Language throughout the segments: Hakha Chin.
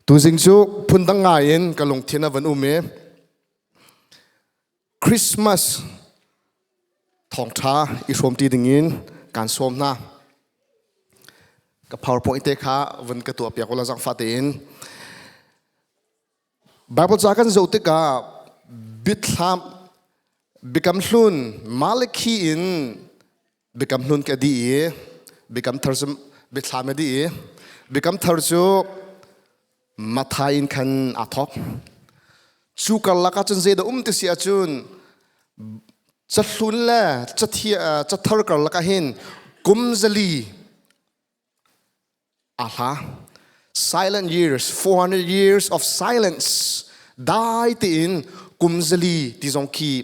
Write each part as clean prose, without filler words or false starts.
Tuzing cu phundang ngai in ka lungthin a van um i Christmas thawngṭha i hrawmṭi dingin kaan sawm hna. Ka PowerPoint te kha vun ka tuah piak ula zangfah tein. Bible ca kan zoh tikah Biathlam Biakam Hlun Malakhi in Biakam Hlun ka dih i Biakam Thar cu Biathlam a dih i Biakam Thar cu Matthai in khan aa thawk. Cu karlak ah cun zeidah um ti si ahcun cahlun le cathar karlak ah hin kum 400 aa hla. Silent years, 400 years of silence. Dai tein kum 400 ti zong khi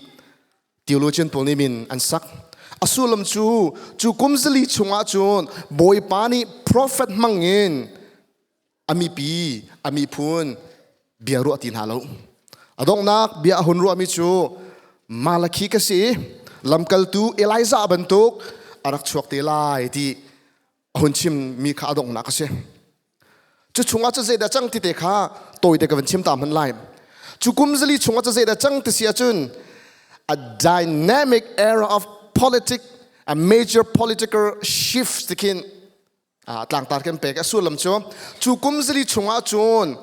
theologian pawl nih min an sak. A sullam cu cu kum 400 chungah cun Bawipa nih prophet hmangin a mipi, a miphun bia ruah ti hna lo. A donghnak bia a hun ruahmi cu Malakhi ka si, lamkaltu Elijah bantuk a rak chuak te lai ti a hun chimmi kha a donghnak a si. Cu chungah cu zeidah cang ti te kha tawite ka van chim ta hmanh lai. Cu kum 400 chungah cu zeidah cang ti si ahcun a dynamic era of politic, a major political shift tikhin tlangtar kan pek. A sullam cu cu kum 400 chungah cun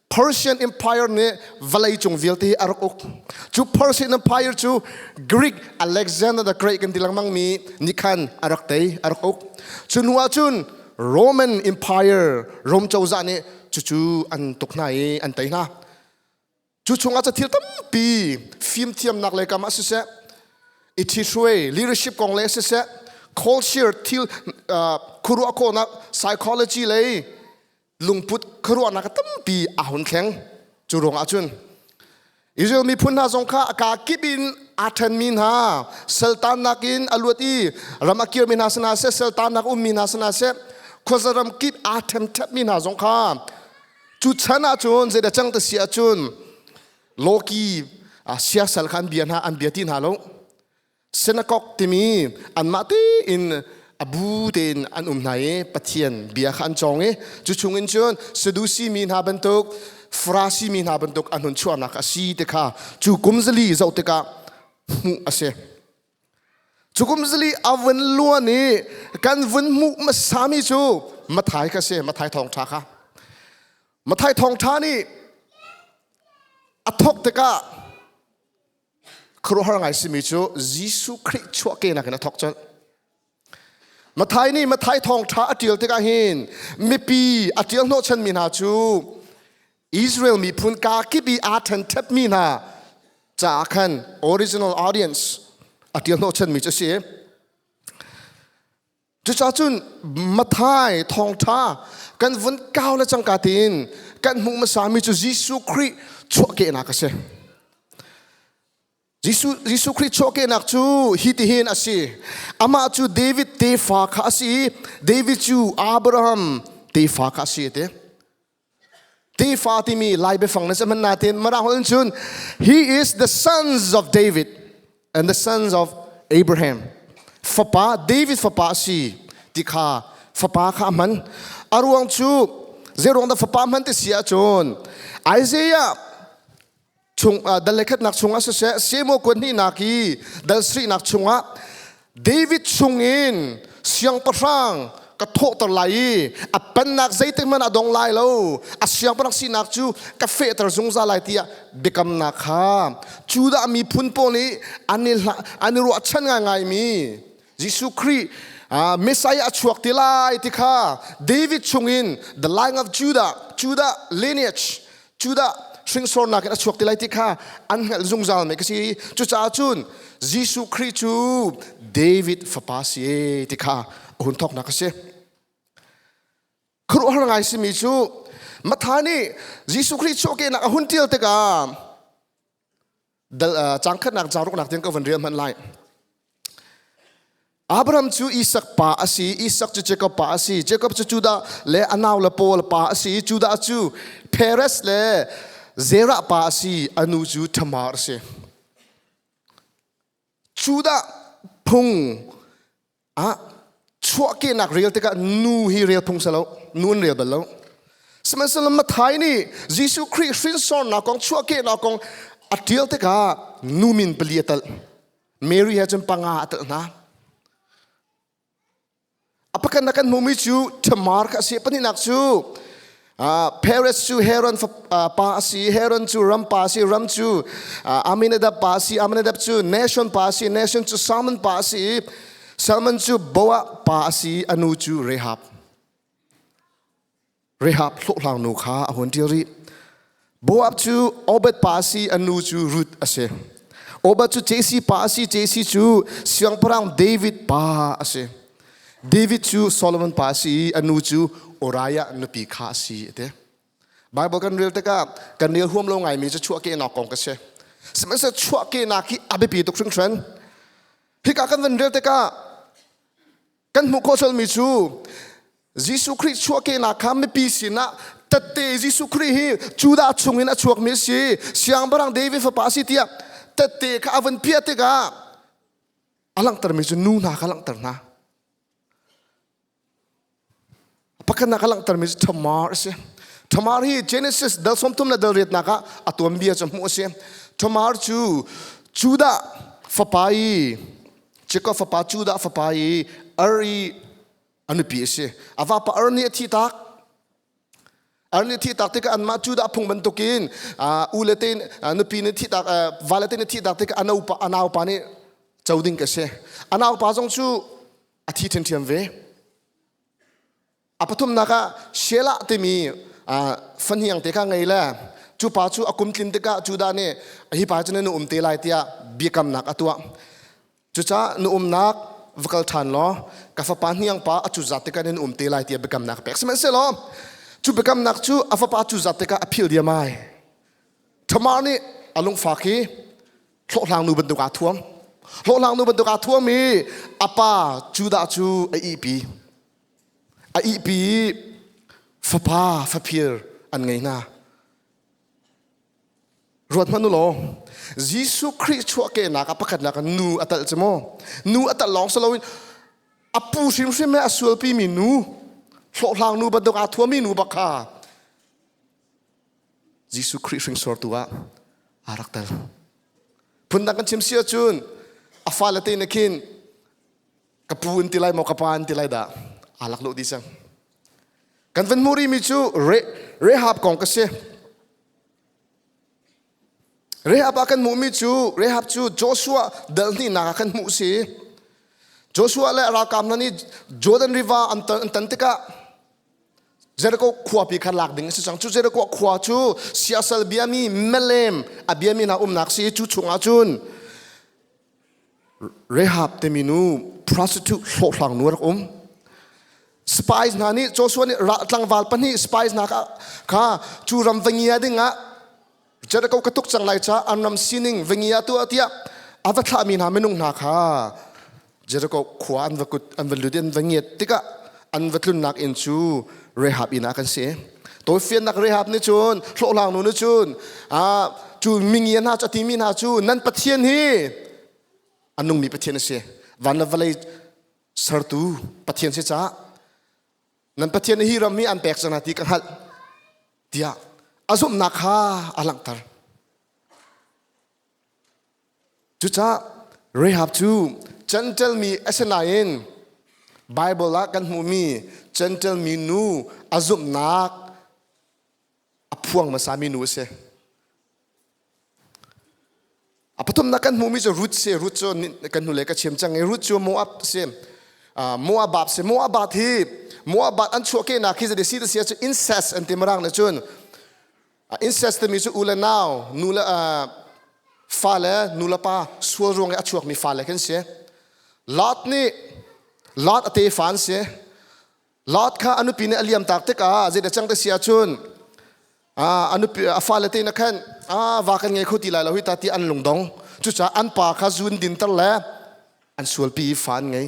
Persian Empire nih vawlei cung vialte hi a rak uk. Cu Persian Empire cu Greek Alexander the Great kan ti lengmang mi nih khan a rak tei, a rak uk. Cu hnu ah cun Roman Empire, Rom cozah nih cucu an tuk hna i an tei hna. Cu chungah cu thil tampi fimthiamnak lei kam ah siseh, i ṭhihruai leadership kong le siseh, culture thil khuaruah khawhnak psychology lei lungput khuaruahnak tampi aa hun thleng. Cu ruangah cun Israel miphun hna zong kha a kaa kip in aa ṭhenmi hna saltannak in a luat i ram a kirmi hna sinah seh, saltannak ummi hna sinah seh, khuaza ram kip aa ṭhenṭhepmi hna zong kha cu chan ahcun zeidah cang ti si ahcun lawki siasal kha an bia hna an bia ti hna lo. Synagogue timi anmah tein a bu tein an um hna i Pathian bia kha an cawng i cu chungin cun Sadusi mi hna bantuk Farasi mi hna bantuk an hun chuahnak a si ti kha cu kum 400 zoh tikah hmuh a si. Cu kum 400 a vun luan i kan vun hmuh hmasami cu Matthai kha si, Matthai thawngṭha kha. Matthai thawngṭha nih a thawk tikah Khuaruahhar ngai simi cu Jesuh Khrih chuahkehnak in a thawk colh. Matthai nih Matthai thawngṭha a ṭial tikah hin mipi a ṭial hnawhchanmi hna cu Israel miphun kaa kip i aa ṭhenṭhepmi hna caah khan original audience a ṭial hnawhchanmi cu a si. Cucaah cun Matthai thawngṭha kan vun kau le cangka tein kan hmuh hmasami cu Jesuh Khrih chuahkehnak a si. Jesuh Khrih chuahkehnak cu hi tihin a si. Amah cu David tefa kha a si i David cu Abraham tefa kha a si a ti. Tefa timi Lai biafang na hman natin Mirang holh in cun he is the sons of David and the sons of Abraham. Fapa David fapa a si ti kha fapa kha a hman. A ruang cu zeiruang dah fapa hman ti si ahcun Isaiah chung dal le khatnak chungah siseh Samuel kuat hnihnak i dal sarihnak chungah David chungin siangpahrang ka thawhter lai i a pennak zeitik hmanh a dong lai lo, a siangpahrang sinak cu ka fehter zungzal lai tiah biakamnak kha Judah miphun pawl nih an i an i ruahchan ngaingaimi Jesuh Khrih Messiah a chuak ti lai ti kha David chungin the line of Judah, Judah lineage, Judah hringsornak in a chuak ti lai ti kha an hngalh zungzal mi ka si. Cucaah cun Jesuh Khrih cu David fapa si ti kha a hun thawknak a si. Khuaruahhar ngai simi cu Matthai nih Jesuh Khrih chuahkehnak a hun tial tikah dal cang khatnak caang tiang ka van rel hmanh lai. Abraham cu Isak pa a si, Isak cu Jacob pa a si, Jacob cu Judah le a nau le Paul pa a si, Judah cu Perez le Zerah pa a si, a nu cu Tamar a si. Judah phung ah chuahkehnak rel tikah nu hi rel phung si lo, nu an rel bal lo. Sihmanhsehlaw Matthai nih Jesuh Khrih hrinsornak kong chuahkehnak kong a ṭial tikah nu min pali a telh. Mary he cun panga a telh hna. A pakhatnak kan hmuhmi cu Tamar kha a si. Pahnihnak cu Perez cu Heron pa a si. Heron cu Ram pa a si. Ram cu Aminadab pa a si. Aminadab cu Nashon pa a si. Nashon cu Salmon pa a si. Salmon cu Boaz pa a si. A nu cu Rahab. Rahab hlawhhlang nu kha a hun ṭial rih. Boab cu Obed pa a si, a nu cu Ruth a si. Obed cu Jesse pa a si, Jesse cu siangpahrang David pa a si. David cu Solomon pa a si i a nu cu Uriah nupi kha a si a ti. Bible kan rel tikah kan rel huam lo ngaimi cu chuahkehnak kong ka si. Sihmanhsehlaw chuahkehnak hi a biapi tuk hringhran. Hika kan van rel tikah Kan hmuh khawh colmi cu Jesuh Khrih chuahkehnak kha mipi sinah tette Jesuh Khrih hi Judah chungin a chuakmi a si, Siangpahrang David fapa a si tiah tette kha a vun piah tikah a langhtermi cu nu hna kha langhter hna. Pakhatnak a langhtermi cu Tamar a si. Tamar hi Genesis dal 30 le dal riatnak ah a tuanbia cu hmuh a si. Tamar cu Judah fapa i Jacob fapa Judah fapa i Er i a nupi a si. A vapa Er nih a thih tak. Er nih thih tak tikah anmah Judah phung bantukin u le te nupi nih thih tak va le te nih thih tak tikah a naupa a naupa nih co ding ka si. A naupa zong cu a thi ṭhiamṭhiam ve. A pathumnak ah Shelah timi fahniang te kha ngei le cu pa cu a kum tlin tikah Judah nih hi pa cu na nu um te lai tiah biakamnak a tuah. Cucaah na umnak va kal ṭhan law ka fapa hniang pa a cuzat tikah nan um te lai tiah biakamnak a pek. Sihmanhsehlaw cu biakamnak cu a fapa cuzat tikah a philh diam ai. Tamar nih a lungfak i hlawhhlang nu bantuk aa thuam. Hlawhhlang nu bantuk aa thuam i a pa Judah cu a ihpi. A ihpi i fapa faphir an ngei hna. Ruat hmanh u law, Jesuh Khrih chuahkehnak ah pakhatnak ah nu a talh cu maw? Nu a talh lawng si loin a pu hrimhrim he a sualpimi nu, hlawhhlang nu bantuk aa thuami nu bak kha Jesuh Khrih hringsortu ah aa rak tel. Phundang kan chim si ahcun a fale te nih khin ka pu an ti lai maw ka pa an ti lai dah aa lak lo dih cang. Kan van hmuh rihmi cu Rahab kong ka si. Rahab ah kan hmuhmi cu Rahab cu Joshua dal hnihnak ah kan hmuh si. Joshua le ralkap hna nih Jordan River an tan tikah Jericho khuapi kha lak ding a si cang. Cu Jericho khua cu siasal biami milem a biami hna umnak si cu chungah cun Rahab timi nu prostitute hlawhhlang nu a rak um. Spies hna nih Joshua nih tlangval pahnih spies hna kha cu ram va ngia dingah Jericho ka tuk cang lai ca an ram sining va ngia tuah tiah a va thlahmi hna minung hna kha Jericho khua an va kut an va lut an va ngiat tikah an va tlunnak inn cu Rahab inn ah kan si. Tawifiannak Rahab nih cun hlawhhlang nu nih cun cu mingia hna cu a timi hna cu nan Pathian hi a nungmi Pathian a si. Van le vawlei sertu Pathian si caah nan Pathian hi ram hi an pek cang hna ti ka hngalh tiah a zumhnak kha a langhter. Cucaah Rahab cu Gentile mi a si nain Bible ah kan hmuhmi Gentile mi nu a zumhnak a phuang hmasami nu a si. A pathumnak kan hmuhmi cu Ruth si. Ruth cu kan hnulei ka chim cang i Ruth cu Moab si. Moab si. Moab hi Moab an chuahkehnak hi zei si ti si cu incest an ti mirang nih cun incest timi cu u le nau nu le fa le nu le pa sual ruang i a chuakmi fale kan si. Lot nih Lot a tefa an si. Lot kha a nupi nih a liam tak tikah zei dah cang ti si ahcun a nupi a fale te na khan va kan ngei kho ti lai lo hi ta ti an lungdong. Cucaah an pa kha zun dinter le an sualpi i fa an ngei.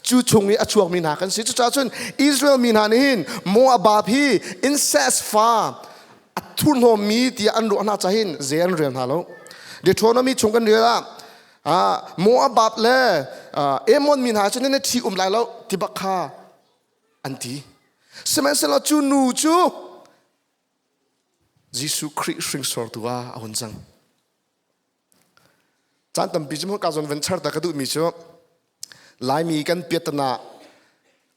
Cu chung i a chuakmi hna kan si. Cucaah cun Israel mi hna nih hin Moab hi incest fa a thurhnawmmi tiah an ruah hna cahin zei an rel hna lo. Deuteronomy chung kan rel ah Moab le Ammon mi hna cu nan ṭhi um lai lo ti bak kha an ti. Sihmanhsehlaw cu nu cu Jesuh Khrih hringsortu ah a hun cang. Caan tampi cu ka zawn van char ta ka duhmi cu Laimi kan piatana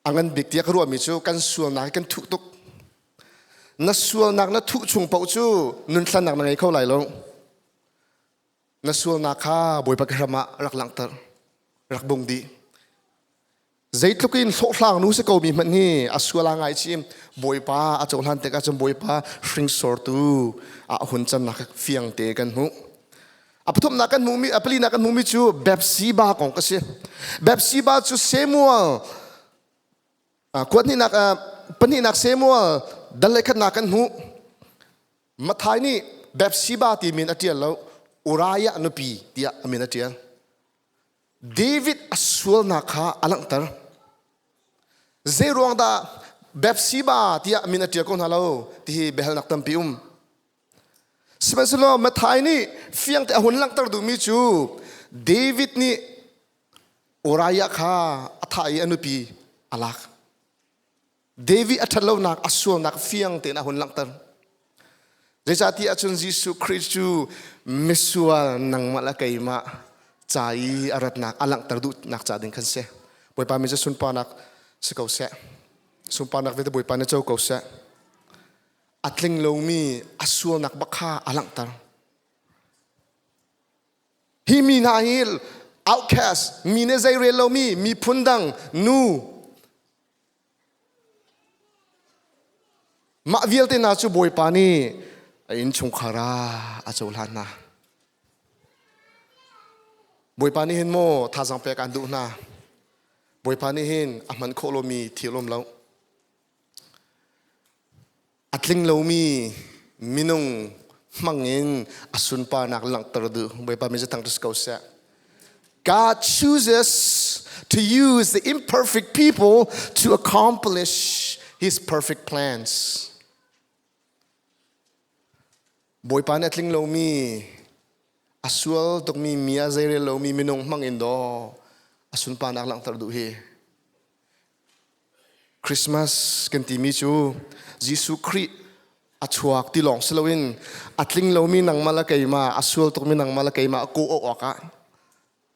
a ngan bik tiah ka ruahmi cu kan sualnak hi kan thuh tuk. Na sualnak na thuh chung paoh cu nunthlannak na ngei kho lai lo. Na sualnak kha Bawipa ka hram ah rak langhter, rak bung dih. Zeitluk in hlawhhlang nu si ko mi hmanh hi a sual a ngaichim Bawipa a cohlan tikah cun Bawipa hringsortu a hun cannak fiang te kan hmuh. A pathumnak kan hmuhmi a palinak kan hmuhmi cu Bethsheba kong ka si. Bethsheba cu Samuel kuathnihnak pahnihnak Samuel dal le khatnak kan hmuh. Matthai nih Bethsheba ti min a ṭial lo Uriah nupi tiah a min a ṭial. David a sualnak kha a langhter. Zeiruang dah Bethsheba tiah min a ṭial ko hna lo ti hi biahalnak tampi um. Sihmanhsehlaw Matthai nih fiangte a hun langhter duhmi cu David nih Uriah kha a thah i a nupi a lak. David a ṭhatlonak a sualnak fiang tein a hun langhter. Zeicahtiah ahcun Jesuh Khrih cu misual nangmah le keimah ca i a ratnak a langhter duhnak ca ding khan si. Bawipa min cu sunparnak si ko seh. Sunparnak vialte Bawipa nih co ko seh. A tling lomi a sualnak bak kha a langhter. Hi mi hna hi outcast, mi nih zei rel lomi miphun dang nu Mah vialte hna cu Bawipa nih a innchungkhar ah a cohlan hna. Bawipa nih hin maw thazaang pek aan duh hna. Bawipa nih hin a hman khawh lomi thil um lo. A tling lomi minung hmang in a sunparnak langhter duh. Bawipa min cu thangṭhat ko seh. God chooses to use the imperfect people to accomplish his perfect plans. Bawipa nih a tling lomi, a sual tukmi, mi a zeirel lomi minung hmang in daw a sunparnak langhter duh hi. Christmas kan timi cu Jesuh Khrih a chuak ti lawng si loin a tling lomi nangmah le keimah a sual tukmi nangmah le keimah kawh awkah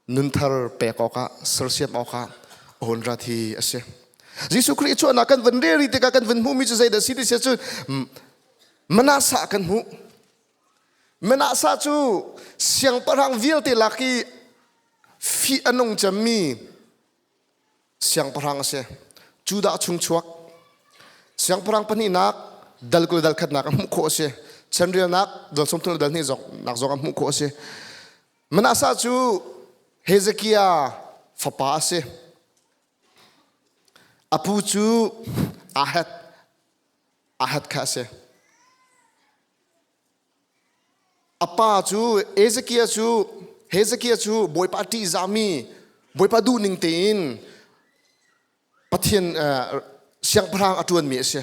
nunthar pek awkah sersiam awkah a hun rat hi a si. Jesuh Khrih chuahnak kan van rel tikah kan van hmuhmi cu zeidah si ti si cun Manasseh kan hmuh. Manasseh cu siangpahrang vialte lak i fih a nung cemmi siangpahrang a si. Judah chung chuak. Siangpahrang pahnihnak dal 20 dal khatnak a hmuh khawh a si. Chanrialnak dal 30 dal hnih nak zong a hmuh khawh a si. Manasseh cu Hezekiah fapa a si. A pu cu Ahad Ahad kha a si. A pa cu Ezekiel cu Hezekiah cu Bawipa ṭihzahmi Bawipa duhning tein Pathian siangpahrang a ṭuanmi a si.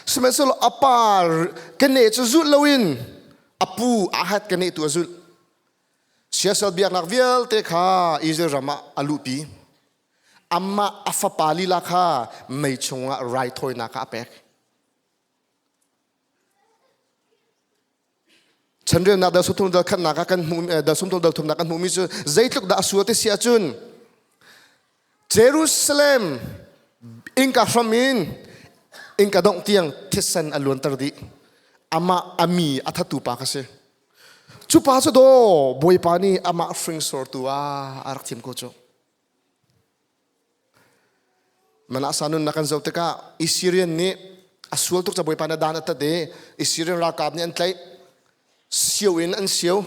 Sihmanhsehlaw a pa keneh cu zulh loin a pu Ahad keneh tu a zulh. Siasal biaknak vialte kha Israel ram ah a luhpi. Amah a fapa lila kha mei chungah raithawinak ah a pek. Chanrelnak dal sumthum dal khatnak ah kan hmuh dal sumthum dal thumnak kan hmuhmi cu zeitluk dah a sual ti si ahcun Jerusalem innka hram in innka dongh tiang thisen a luanter dih. Amah a mi a thattu pa kha si. Cu pa cu daw Bawipa nih amah hringsortu ah a rak thim ko cu. Manasseh nunnak kan zoh tikah Assyrian nih a sual tuk ca Bawipa nih dan a tat i Assyrian ralkap nih an tlaih. Sio in an sio.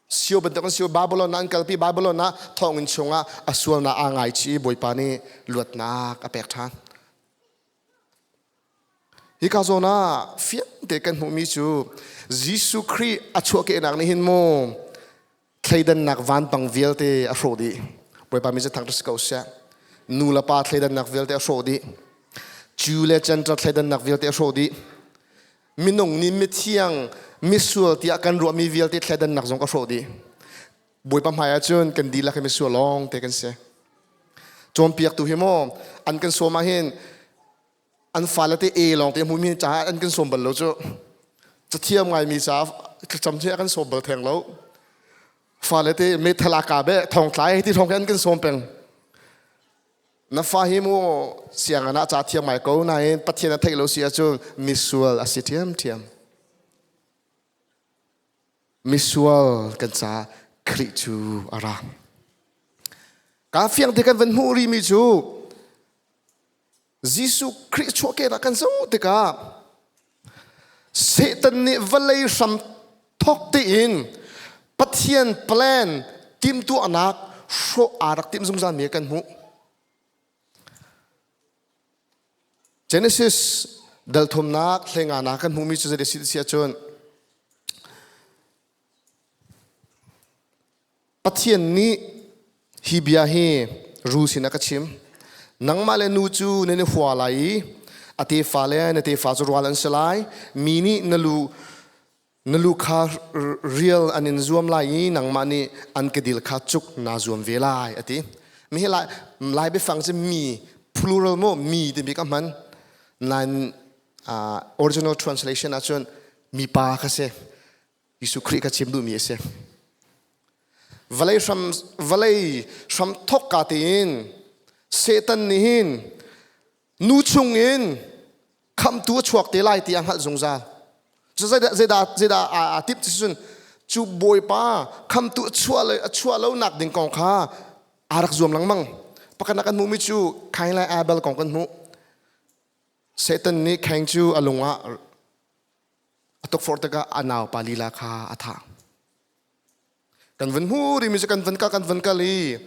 Sio bantuk an sio. Babylon ah an kalpi. Babylon ah thonginn chungah a sualnak aa ngaichih i Bawipa nih luatnak a pek ṭhan. Hika zawn ah fiangte kan hmuhmi cu Jesuh Khrih a chuahkehnak nih hin mu thleidannak vanpang vialte a hrawh dih. Bawipa min cu thangṭhat si ko seh. Nu le pa thleidannak vialte a hrawh dih. Jew le Gentile thleidannak vialte a hrawh dih. Minung nih mithiang, misual tiah kan ruahmi vialte thleidannak zong a hrawh dih. Bawipa hmai ahcun kan dihlak hi misual lawng te kan si. Cawnpiaktu hi maw an kan sawm ahhin an fale te A lawng te hmumi caah an kan sawm bal lo cu. Cathiam ngaimi ca thlacam hi a kan sawm bal theng lo. Fale te meithal aa ka beh thong tlai ti thong an kan sawm peng. Na fa hi mu sianginn ah ca thiam ngai ko nain Pathian a theih lo si ahcun misual a si ṭhiamṭhiam. Misual kan caah Khrih cu a ra. Ka fiang te kan van hmuh rihmi cu Jesuh Khrih chuahkehnak kan zoh tikah Satan nih vawlei hram thawk tein Pathian plan timhtuahnak hrawh aa rak timh zungzal mi kan hmuh. Genesis dal thumnak hlenganak kan hmuhmi cu zei a si ti si ahcun Pathian nih hi bia hi ru sin a ka chim. Nangmah le nu cu nan i hua lai i a tefa le na tefa cu rual an si lai. Mi nih na lu na lu kha rial an in zuam lai i nangmah nih an kedil kha cuk naa zuam ve lai a ti. Mi hi lai, lai biafang cu mi plural mu mi timi ka hman. Nain original translation ahcun mipa kha si. Jesuh Khrih kha chim duhmi a si. Vawlei hram vawlei hram thawkka tein Satan nih hin nu chungin khamtu a chuak te lai ti a hngalh zungzal. Cu zeidah zeidah zeidah aa timh ti cun cu Bawipa khamtu a chuah le a chuah lo nak ding kong kha aa rak zuam lengmang. Pakhat kan hmuhmi cu Kain le Abel kong kan hmuh. Satan nih Kain cu a lung ah A tukforh tikah a naupa lila kha a thah. Kan vun hmu rimi cu kan vun kal kan vun kal i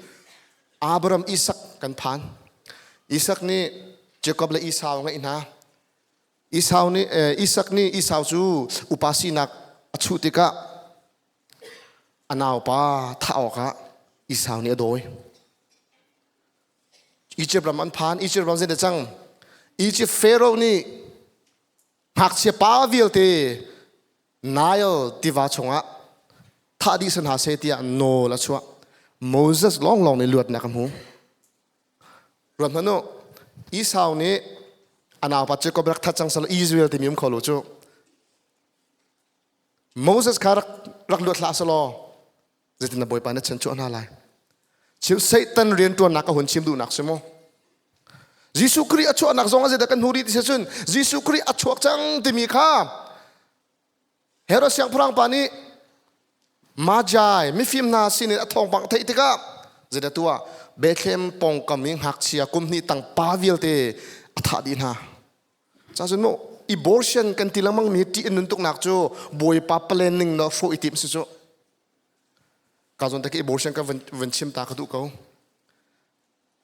Abraham Isak kan phan. Isak nih Jacob le Esau a ngeih hna. Esau nih eh, Isak nih Esau cu upa sinak a chuh tikah a naupa thah awkah Esau nih a dawi. Egypt ram an phan. Egypt ram zei dah cang? Egypt Pharaoh nih Ngakchia pa vialte Nile tiva chungah thah dih si hna seh tiah nawl a chuah. Moses lawnglawng nih luatnak a hmu. Ruat hmanh u, Esau nih a naupa Jacob rak that cang selaw Israel timi um kho lo cu. Moses kha rak, rak luat hlah selaw zeitin na Bawipa na chanchuah hna lai. Chim Satan rianṭuannak a hun chim duhnak si mu. Jesuh Khrih a chuahnak zong a zeidah kan hmu rih ti cun Jesuh Khrih a chuak cang timi kha Herod siangpahrang pa nih Magi mifim hna sinin a thawngpang theih tikah zeidah tuah Bethlehem pawngkam i ngakchia kum hnih tang pa vialte a thah dih hna. Cacun mu abortion kan ti lengmang mi ṭih a nun tuknak cu Bawipa planning na hrawh i tim si cu. Ka zawn te khi abortion ka van chim ta ka duh ko.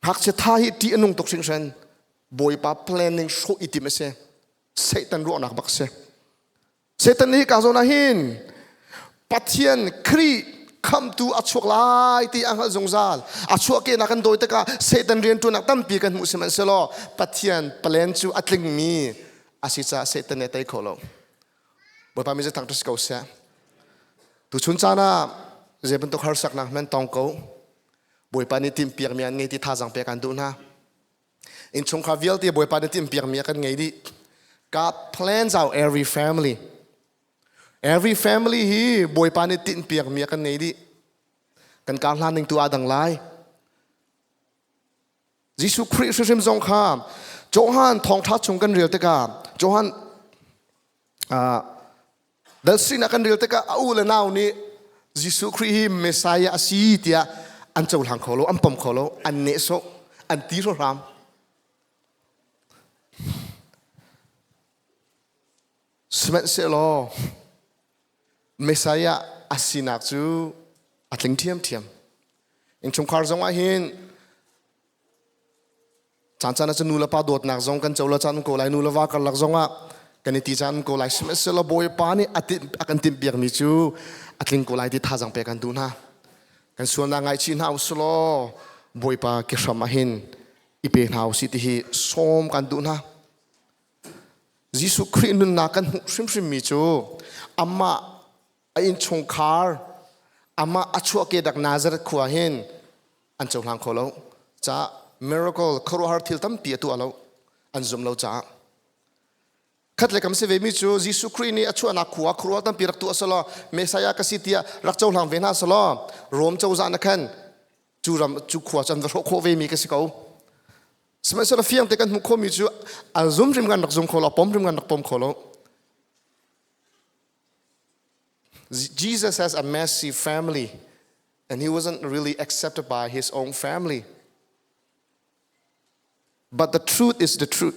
Ngakchia tha hi ṭih a nung tuk hringhran. Bawipa planning hrawh i tim a si. Satan ruahnak bak si. Satan nih ka zawn ah hin Pathian Khrih khamtu a chuak lai ti a hngalh zungzal. A chuahkehnak kan dawi tikah Satan rianṭuannak tampi kan hmuh sihmanhsehlaw Pathian plan cu a tlingmi a si caah Satan nih a tei kho lo. Bawipa mi thangṭhat si ko seh. Tuchun caan ah zei bantuk harsaknak hmanh tong ko. Bawipa nih timhpiakmi an ngei ti thazaang pek aan duh hna. Innchungkhar vialte Bawipa nih timhpiakmi a kan ngei dih. God plans out every family. Every family hi Bawipa nih tinhpiakmi a kan ngei dih. Kan kar hlan ning tu aa dang lai. Jesuh Khrih hrimhrim zong kha Johan thawngṭha chung kan rel tikah Johan dal sinah kan rel tikah a u le nau nih Jesuh Khrih hi Messiah a si tiah an cohlang kho lo, an pom kho lo, an nehsawh, an ti hram. Sihmanhsehlaw Messiah a sinak cu a tling ṭhiamṭhiam. Innchungkhar zong ah hin caan ah cun nu le pa dawtnak zong kan co lo caan ko lai nu le va karlak zong ah kan i ti caan ko lai sihmanhsehlaw Bawipa nih a kan timhpiakmi cu a tling ko lai ti thazaang pek kan duh hna. Kan sualnak ngaichih hna usih law Bawipa ke hram ah hin i pe hna usih ti hi sawm kan duh hna. Jesuh Khrih nunnak kan hmuh hrimhrimmi cu amah a innchungkhar amah a chuahkehnak Nazareth khua hin an cohlang kho lo caah miracle khuaruahhar thil tampi a tuah lo an zum lo caah. Khat le kam si ve mi cu Jesuh Khrih nih a chuahnak khua khuaruah tampi rak tuah selaw Messiah ka si tiah rak cohlang ve hna selaw Rom cozah na khan cu ram cu khua cu an va hrawh khawh ve mi ka si ko. Sihmanhsehlaw fiang te kan hmuh khawhmi cu a zum hrim kan rak zum kho lo, pom hrim kan rak pom kho lo. Jesus has a messy family and he wasn't really accepted by his own family. But the truth is the truth.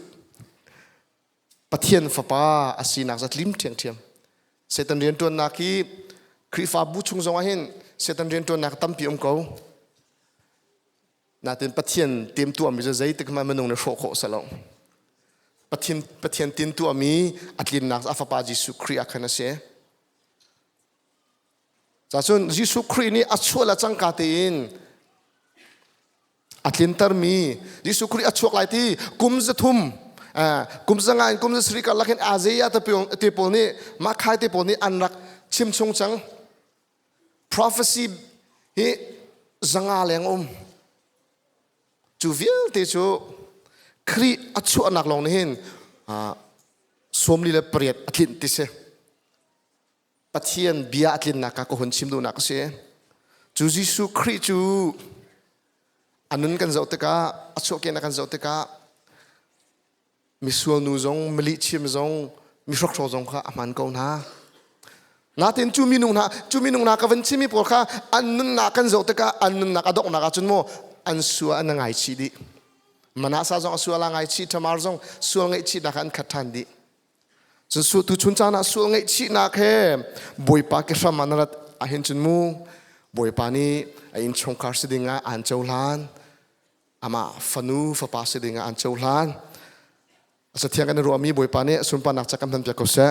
Pathian fapa a sinak zatlim ṭhiamṭhiam. Satan rianṭuannak hi Khrihfabu chung zongah hin Satan rianṭuannak tampi um ko. Natin Pathian timtuahmi cu zeitik hmanh minung nih hrawh khawh si lo. Pathian, Pathian tintuahmi a tlinnak a fapa Jesuh Khrih ah khan a si. Cacun Jesuh Khrih nih a chuah le cangka tein a tlintermi Jesuh Khrih a chuak lai ti kum 300 kum 500 in kum 700 karlak hin Isaiah te pawl nih Makhai te pawl nih an rak chim chung cang. Prophecy hi 500 leng um. Cu vialte cu Khrih a chuahnak lawng nih hin 48 a tlinh ti si. Pathian bia a tlinnak ka hun chim duhnak a si. Cu Jesuh Khrih cu a nun kan zoh tikah a chuahkehnak kan zoh tikah misual nu zong milihchim zong mihrokhrawl zong kha a hman ko hna. Natin cu minung hna cu minung hna ka van chimmi pawl kha an nunnak kan zoh tikah an nunnak a donghnak ahcun maw an sual an ngaichih dih. Manasa zong a sual a ngaichih, Tamar zong sual ngaihchihnak an khat ṭhan dih. Cun tu chun caan ah sual ngaihchihnak he Bawipa ke hram ah na rat ahhin cun mu Bawipa nih a innchungkhar si ding ah aan cohlan amah fanu fapa si ding ah aan cohlan. Sathiang kan i ruahmi Bawipa nih sunparnak ca kan hman piak ko seh.